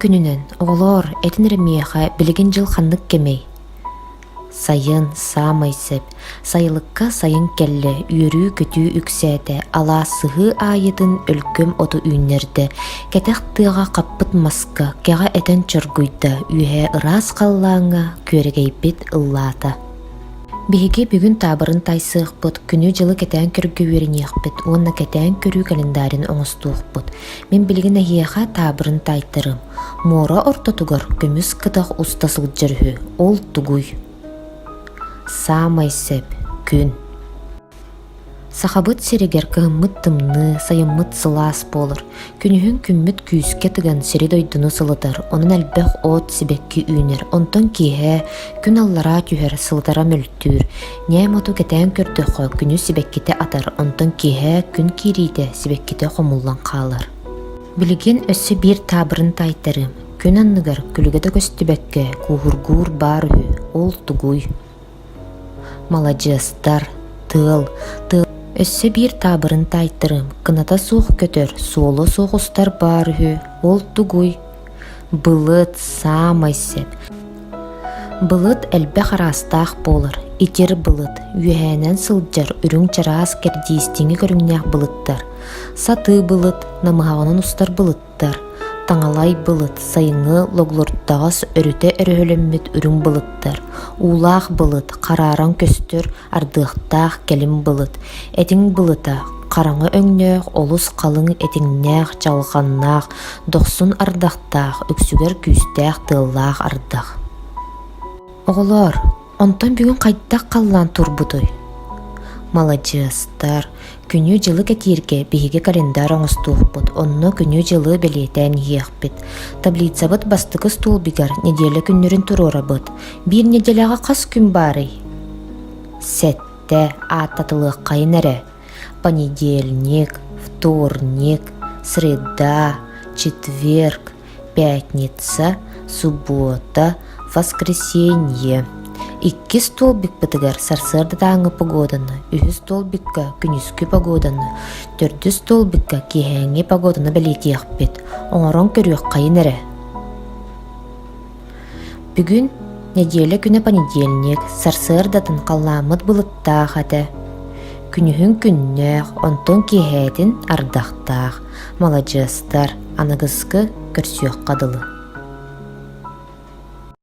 Күнүнэн, оҕолоор, этин эрэ миэхэ билигин дьыл ханнык кэмий? Сайын саамай сөп. Сайылыкка сайын кэллэ, үөрүү-көтүү үксээтэ, алаас сыһыы аайытын өлгөм оту үүннэрдэ, кэтэх тыаҕа хаппыт маска кэҕэ этэн чоргуйда, үөһээ ыраас халлааҥҥа күөрэгэйбит ыллаата. Биһиги бүгүн таабырын таайсыахпыт, күнү-дьылы кэтээн көргө үөрэниэхпит уонна кэтээн көрүү календарин оҥостуохпут. Мин билигин эһиэхэ таабырын таайтарым. Муора ортотугар көмүс кытах уста сылдьар үһү. Ол тугуй? Саамай сөп, күн. Сахабыт сиригэр кыһыммыт тымныы, сайыммыт сылаас буолар. Күнүһүн күммүт күүскэ тыган сири-дойдуну сылытар, онон элбэх от, сибэкки үүнэр. Онтон киэһэ күн аллараа түһэр, сылытара мөлтүүр. Ньээм оту кэтээн көрдөххө, күнүс сибэккитэ атар, онтон киэһэ күн киириитэ сибэккитэ хомуллан хаалар. Билигин өссө биир таабырын таайтарыым. Күн анныгар күлүгэ да көстүбэккэ кууһургуур баар үһү, ол тугуй? Маладьыастар, тыал, тыал Өссө биир таабырын таайтарыам, кыната суох көтөр, суола суох устар баар үһү, ол тугуй? Былыт саамай сөп. Былыт элбэх араастаах буолар. Итир былыт, үөһээнэн сылдьар үрүҥ чараас кэрдиистиҥи көрүҥнээх былыттар. Сатыы былыт, намыһаҕынан устар былыттар. Таҥалай былыт, сайыҥҥы логлордаҕас өрүтэ өрөһөлөммүт үрүҥ былыттар, уулаах былыт, харааран көстөр ардыахтаах кэлим былыт, этиҥ былыта, хараҥа өҥнөөх олус халыҥ этиҥнээх, чалҕаннаах, дохсун ардахтаах, үксүгэр күүстээх тыаллаах ардах. Оҕолоор, онтон бүгүн хайдах халлаан турбутуй? Маладьыастар, күнү-дьылы кэтииргэ биһиги календарь оҥостуохпут, онно күнү-дьылы бэлиэтээн иһиэхпит. Таблицабыт бастакы столбигар нэдиэлэ күннэрин туруорабыт. Биир нэдиэлэҕэ хас күн баарый? Сэттэ, ааттатылыаххайын эрэ. Понедельник, вторник, среда, четверг, пятница, суббота, воскресенье. Иккис столбикпытыгар сарсыардатааҥҥы погоданы, үһүс столбикка күнүскү погоданы, төрдүс столбикка киэһээҥҥи погоданы бэлиэтиэхпит. Оҥорон көрүөххэйин эрэ. Бүгүн нэдиэлэ күнэ понедельник, сарсыардатын халлааммыт былыттаах этэ. Күнүһүн күннээх, онтон киэһээтин ардахтаах. Маладьыастар, аныгыскы көрсүөххэ дылы.